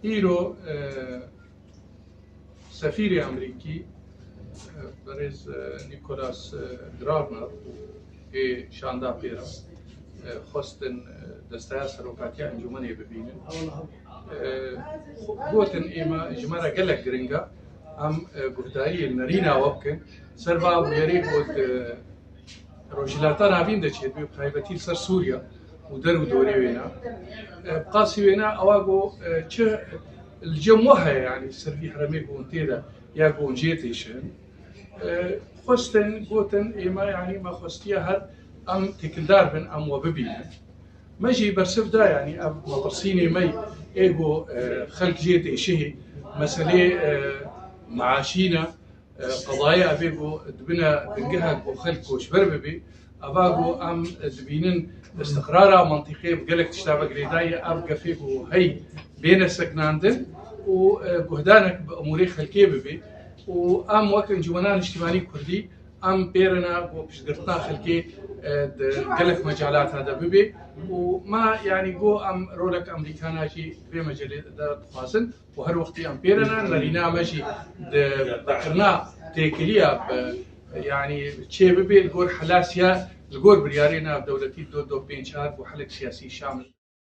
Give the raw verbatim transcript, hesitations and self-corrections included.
Îro e, sefîrê Amerîkî e, berêz e, Nicholas e, Gravner ê şanda pê re e, xwestin e, desteya serokatiya encûmenê bibînin. E, gotin ême ji me re gelek giring e, em e, guhdariyê nerîna we bikin. Ser va bûyerê got e, Rojhilata Navîn de çêdibê, bi taybetî li ser Sûriya û der û dorê wêna. E, bi qasî wêna ewa got e, çi li cem we heye, yanî ser vî heremê ku hûn tê de ya ku hûn jê têşin. E, xwestin gotin ême, yanî me xwestiye her em têkildar bin, em we bibînin. Me jî bersiv da, yanî ev metirsînê me ê ku e, xelk jê têşihê, meselê e, meaşî ne, e, qedaya evê ku dibine bingehek ku xelk koçber bibê, eva ku em dibînin istiqrara mantîqê bi gelek tişta ve girêdayî, ev gefê ku hey bêne sekinandin û e, guhdanek bi emûrê xelkê bibê û em wek Encûmena Niştimanî Kurdî em pêrina ku piştgirtina xelkê e, di gelek mecalata de bibê û me, yanî ku em rolek Amerîkana jî di vê mecelê de dixwazin. û her wextî em pêrene, nerîna me jî di vekirina têkiliya bi, yanî çê bibê li gor helasiya, li gor biryarê navdewletî do do pênc çar û helek siyasî şamil.